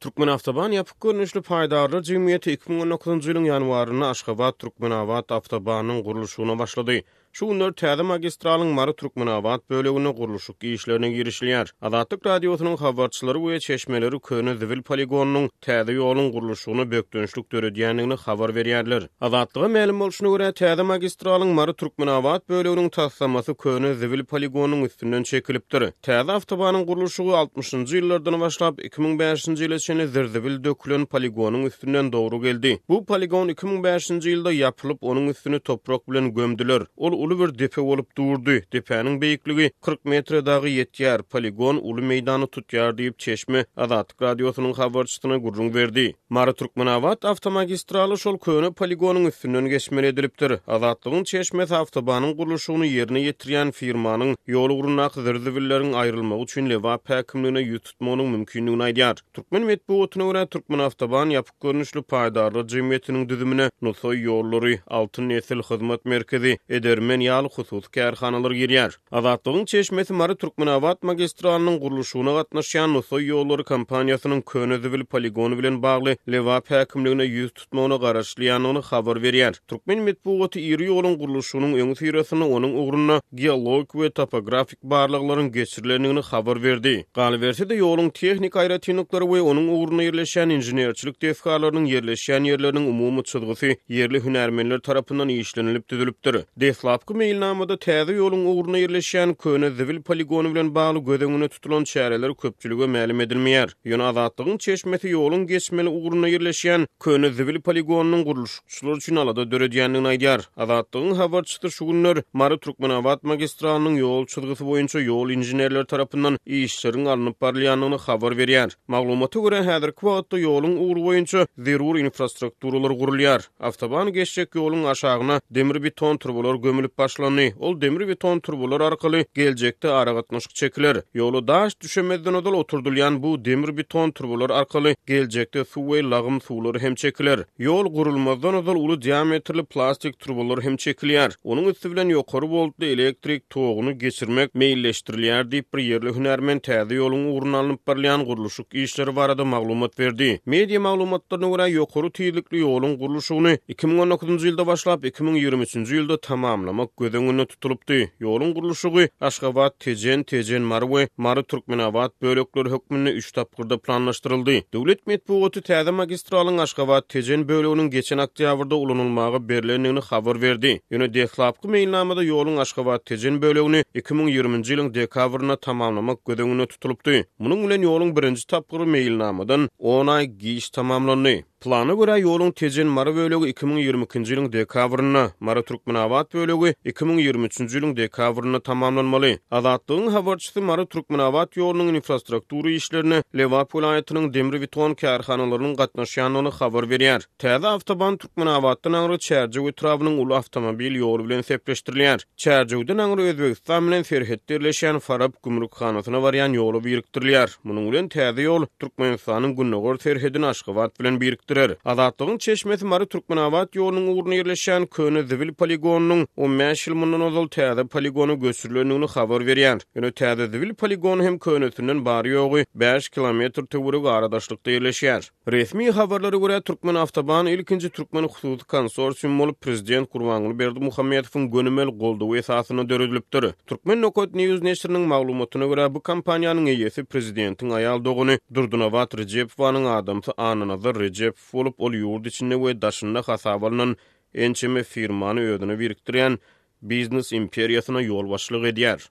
Türkmenawtoban ýapyk görnüşli paýdarlar jemgyýeti 2019-njy ýylyň ýanwarynda Aşgabat-Türkmenabat awtobanynyň gurluşygyna başlady. Şu günler täze magistralyň Mary-Türkmenabat böleginde gurluşyk işlerine girişilýär. Azatlyk Radiosynyň habarçylary we çeşmeleri köne zibil poligonynyň täze ýoluň gurluşygyna bökdençlik döredýändigini habar berýärler. Azatlyga mälim bolşuna görä, täze magistralyň Mary-Türkmenabat böleginiň taslamasy köne zibil poligonynyň üstünden çekilipdir. Täze awtobanyň gurluşygy altmyşynjy ýyllardan başlap, 2005-nji ýyla çenli zir-zibil dökülen poligonyň üstünden dogry geldi. Bu poligon 2005-nji ýylda ýapylyp, onuň üstüni toprak bilen gömdüler. Ol uly bir depe bolup durdy. Depäniň beýikligi 40 metre dagy ýetýär. Poligon uly meýdany tutýar diýip, çeşme Azatlyk Radiosynyň habarçysyna gürrüň berdi. Mary-Türkmenabat awtomagistraly şol köne poligonyň üstünden geçmeli edilipdir. Azatlygyň çeşmesi awtobanyň gurluşygyny ýerine ýetirýän firmanyň ýol ugrundaky zir-zibilleriň aýrylmagy üçin Lebap häkimligine ýüz tutmagynyň mümkindigini aýdýar. Türkmen metbugatyna görä, Türkmenawtoban ýapyk görnüşli paýdarlar jemgyýetiniň düzümine Nusaý ýollary, Altyn nesil hyzmat merkezi, Edermen ýaly hususy kärhanalar girýär. Azatlygyň çeşmesi Mary-Türkmenabat magistralynyň gurluşygyna gatnaşýan Nusaý ýollary kompaniýasynyň köne zibil poligony bilen bagly Lebap häkimligine ýüz tutmagyna garaşylýandygyny habar berýär. Türkmen metbugaty iri ýoluň gurluşygynyň öňüsyrasynda onuň ugrunda geologik we topografik barlaglaryň geçirilendigini habar berdi. Galyberse-de, ýoluň tehniki aýratynlyklary we onuň ugrunda ýerleşýän inženerçilik desgalarynyň ýerleşýän ýerleriniň umumy çyzgysy ýerli hünärmenler tarapyndan işlenilip düzülipdir. Deslapky meýilnamada täze ýoluň ugrunda ýerleşýän köne zibil poligony bilen bagly göz öňünde tutulan çäreler köpçülige mälim edilmeýär. Ýöne Azatlygyň çeşmesi ýoluň geçmeli ugrunda ýerleşýän köne zibil poligonynyň gurluşykçylar üçin alada döredýändigini aýdýar. Azatlygyň habarçysy şu günler Mary-Türkmenabat magistralynyň ýol çyzgysy boýunça ýol inženerleri tarapyndan işleriň alnyp barylýandygyny habar berýär. Maglumata görä, häzirki wagtda ýoluň ugry boýunça zerur infrastrukturalar gurulýar. Awtoban geçjek ýoluň aşagyna demir-beton turbalar gömülip başlandy. Ol demir-beton turbalar arkaly geljekde aragatnaşyk çekiler. Ýola daş düşemezden ozal oturdylýan bu demir-beton turbalar arkaly geljekde suw we lagym suwlary hem çekiler. Ýol gurulmazdan ozal uly diametrli plastik turbalar hem çekilýär. Onuň üsti bilen ýokary woltly elektrik toguny geçirmek meýilleşdirilýär diýip, bir ýerli hünärmen täze ýoluň ugrunda alnyp barylýan gurluşyk işleri barada maglumat berdi. Media maglumatlaryna görä, ýokary tizlikli ýoluň gurluşygyny 2019-njy ýylda başlap, 2023-nji ýylda tamamlamak göz öňünde tutulypdy. Ýoluň gurluşygy Aşgabat-Tejen, Tejen-Mary we Mary-Türkmenabat bölekleri hökmünde üç tapgyrda planlaşdyryldy. Döwlet metbugaty täze magistralyň Aşgabat-Tejen böleginiň geçen oktýabrda ulanylmaga berlendigini habar berdi. Ýöne deslapky meýilnamada ýoluň Aşgabat-Tejen bölegini 2020-nji ýylyň dekabrynda tamamlamak göz öňünde tutulypdy. Munuň bilen ýoluň birinji tapgyry meýilnamadan on aý giç tamamlandy. Plana görä, ýoluň Tejen-Mary bölegi 2022-nji ýylyň dekabrynda, Mary-Türkmenabat bölegi 2023-nji ýylyň dekabrynda tamamlanmaly. Azatlygyň habarçysy Mary-Türkmenabat ýolunyň infrastruktura işlerine Lebap welaýatynyň demir-beton kärhanalarynyň gatnaşýandygyny habar berýär. Täze awtoban Türkmenabatdan aňry Çärjew etrabynyň uly awtomobil ýoly bilen sepleşdirilýär. Çärjewden aňry Özbegistan bilen serhetde ýerleşýän Farap gümrükhanasyna barýan ýola birikdirilýär. Munuň bilen täze ýol Türkmenistanyň gündogar serhedini Aşgabat bilen birikdirer. Azatlygyň çeşmesi Mary-Türkmenabat ýolunyň ugrunda ýerleşýän köne zibil poligonynyň 15 ýyl mundan ozal täze poligona göçürilendigini habar berýär. Ýöne täze zibil poligony hem könesinden bary-ýogy bäş kilometr töweregi aradaşlykda ýerleşýär. Resmi habarlara görä, Türkmenawtoban ilkinji türkmen hususy konsorsium bolup, prezident Gurbanguly Berdimuhamedowyň gönümel goldawy esasynda döredilipdir. Turkmen Nokat News neşiriniň maglumatyna görä, bu kompaniýanyň eýesi prezidentiň aýal dogany Durdynabat Rejepowanyň adamsy Annanazar Rejepow bolup, ol ýurt içinde we daşynda hasaba alnan ençeme firmany özüne birikdirýän biznes imperiýasyna ýolbaşçylyk edýär.